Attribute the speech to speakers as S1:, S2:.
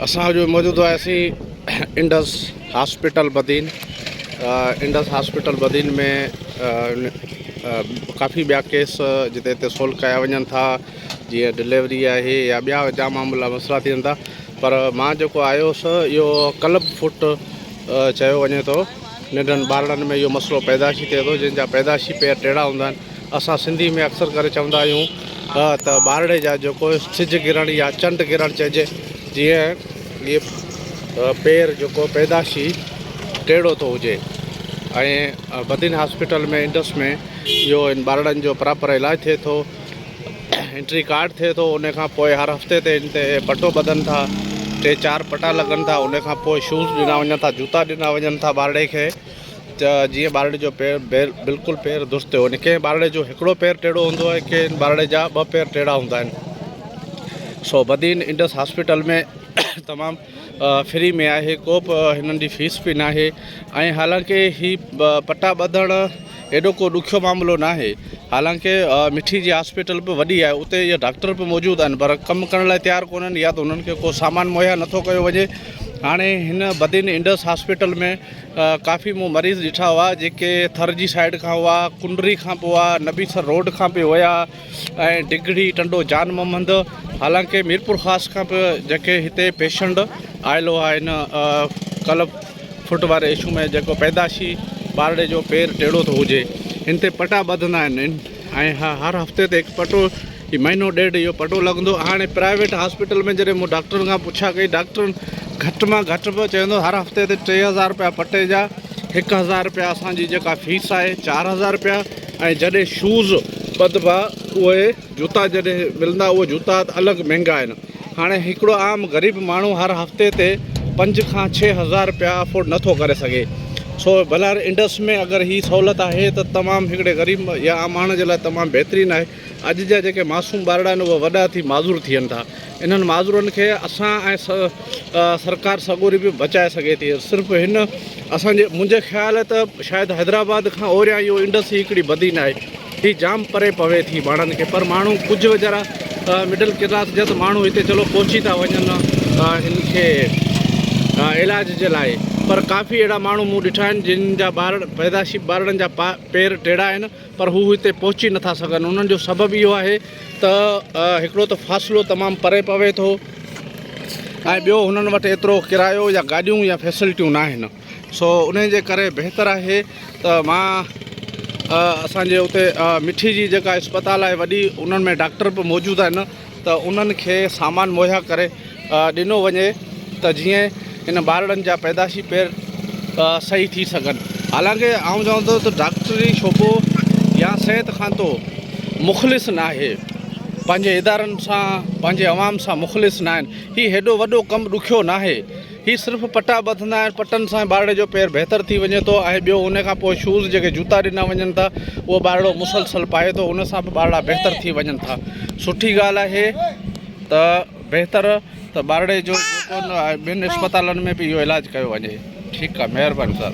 S1: اسان جو موجود آهياسين Indus hospital Badin Indus hospital Badin ۾ ڪافي ٻيا ڪيس جتي هتي سولو ڪيا وڃن ٿا جيئن ڊليوري آهي يا ٻيا جام معاملا مسئلا ٿين ٿا پر مان جيڪو آيو هوس اهو ڪلب فوٽ چيو وڃي ٿو ننڍن ٻارڙن ۾ اهو مسئلو پيدائشي ٿئي ٿو جن جا پيدائشي پير ٽيڙا هوندا آهن اسان سنڌي ۾ اڪثر ڪري چوندا آهيون ته ٻارڙي جا جيڪو سج گرهڻ يا چنڊ گرهڻ چئجي جيئن اهي پير جيڪو پيدائشي ٽيڙو ٿو هجي ۽ بدين هاسپيٽل ۾ انڊس ۾ اهو ان ٻارڙن جو پراپر علاج ٿئي ٿو انٽري ڪارڊ ٿئي ٿو ان کان پوء هر هفتي تي ان تي پٽو ٻڌن ٿا ٽي چار پٽا لڳن ٿا ان کان پوء شوز ڏنا وڃن ٿا جوتا ڏنا وڃن ٿا ٻارڙي کي ته جيئن ٻارڙي جو پير بلڪل پير درست ٿيو وڃي ڪنهن ٻارڙي جو هڪڙو پير ٽيڙو هوندو آهي ڪنهن ٻارڙي جا ٻه پير ٽيڙا هوندا آهن سو بدين انڊس هاسپيٽل ۾ تمام فري ۾ آهي ڪو به هنن جي فيس به ناهي ۽ حالانڪه هي پٽا ٻڌڻ ايڏو ڪو ڏکيو معاملو ناهي حالانڪه مٺي جي هاسپيٽل به وڏي آهي اتي اهي ڊاڪٽر به موجود آهن پر ڪم ڪرڻ لاء تيار ڪونهن يا ته انهن کي ڪو سامان مهيا نٿو ڪيو وڃي هاڻي هن بدين انڊس هاسپيٽل ۾ ڪافي مون مريض ڏٺا هئا جيڪي ٿر جي سائيڊ کان هئا ڪنري کان به هئا نبي سر روڊ کان به هيا ۽ ڊگهڙي ٽنڊو جان محمد حالانڪه ميرپور خاص کان به جيڪي هتي پيشنٽ آيل هئا هن ڪلب فٽ واري اشو ۾ جيڪو پيدائشي ٻارڙي جو پير ٽيڙو ٿو هجي هن تي پٽا ٻڌندا آهن ۽ هر هفتي تي هڪ پٽو هي مهينو ڏيڍ اهو پٽو لڳندو هاڻي پرائيويٽ هاسپيٽل ۾ جڏهن مون ڊاڪٽرن کان پڇا ڪئي ڊاڪٽرن گهٽ مان گهٽ به چوندو هر هفتي تي 3000 روپيا پٽي جا 1000 روپيا اسان جي جيڪا فيس آهي 4000 روپيا ۽ جڏهن شوز ٻڌبا اهي جوتا جڏهن ملندا اهي جوتا ته الڳ مهنگا آهن هاڻي هڪڙو عام غريب ماڻهو هر هفتي تي پنج کان 6000 روپيا افورڊ نٿو ڪري سگهي سو بلهار انڊس ۾ اگر هي سهولت آهي ته تمام هڪڙي غريب يا عام ماڻهو جي لاء تمام بهترين آهي اڄ جا جيڪي معصوم ٻارڙا آهن اهي وڏا ٿي معذور ٿين ٿا انهن معذورن کي اسان ۽ سرڪار سڳوري به بچائي سگهي ٿي صرف هن اسان جي منهنجي خيال ته شايد حيدرآباد کان اوريان اهو انڊس ئي هڪڙي بدين آهي هي جام پري پوي ٿي ماڻهن کي پر ماڻهو ڪجهه ويچارا مڊل ڪلاس جا ته ماڻهو هتي چلو پهچي ٿا وڃن هن کي علاج جي لاء پر ڪافي اهڙا ماڻهو مون ڏٺا آهن جن جا ٻار پيدائشي ٻارڙن جا پير ٽيڙا آهن پر هو هتي پهچي نٿا سگهن انهن جو سبب اهو آهي ته هڪڙو ته فاصلو تمام پري پوي ٿو ۽ ٻيو هنن وٽ ايترو ڪرايو يا گاڏيون يا فيسلٽيون نه آهن سو انهي جي ڪري بهتر آهي ته مان اسانجي اتي مٺي جي جيڪا اسپتال آهي وڏي انهن ۾ ڊاڪٽر به موجود آهن ته انهن کي سامان مهيا ڪري ڏنو وڃي ته جيئن ان ٻارڙن جا پيدائشي پير صحيح ٿي سگهن. حالانڪه آئون چوان ٿو ته ڊاڪٽري شعبو يا صحت کاتو مخلص ناهي، پنهنجي ادارن سان پنهنجي عوام سان مخلص ناهن. هي هيڏو وڏو ڪم ڏکيو ناهي. هي صرف پٽا ٻڌندا آهن، پٽن سان ٻارڙي جو پير بهتر ٿي وڃي ٿو ۽ ٻيو ان کان پوء شوز جيڪي جوتا ڏنا وڃن ٿا اهو ٻارڙو مسلسل پائي ٿو ان سان به ٻارڙا بهتر ٿي وڃن ٿا. سٺي ڳالهه آهي ته بهتر ته ٻارڙي جو جيڪو ٻين اسپتالن ۾ به اهو علاج ڪيو وڃي. ٺيڪ آهي مهرباني سر.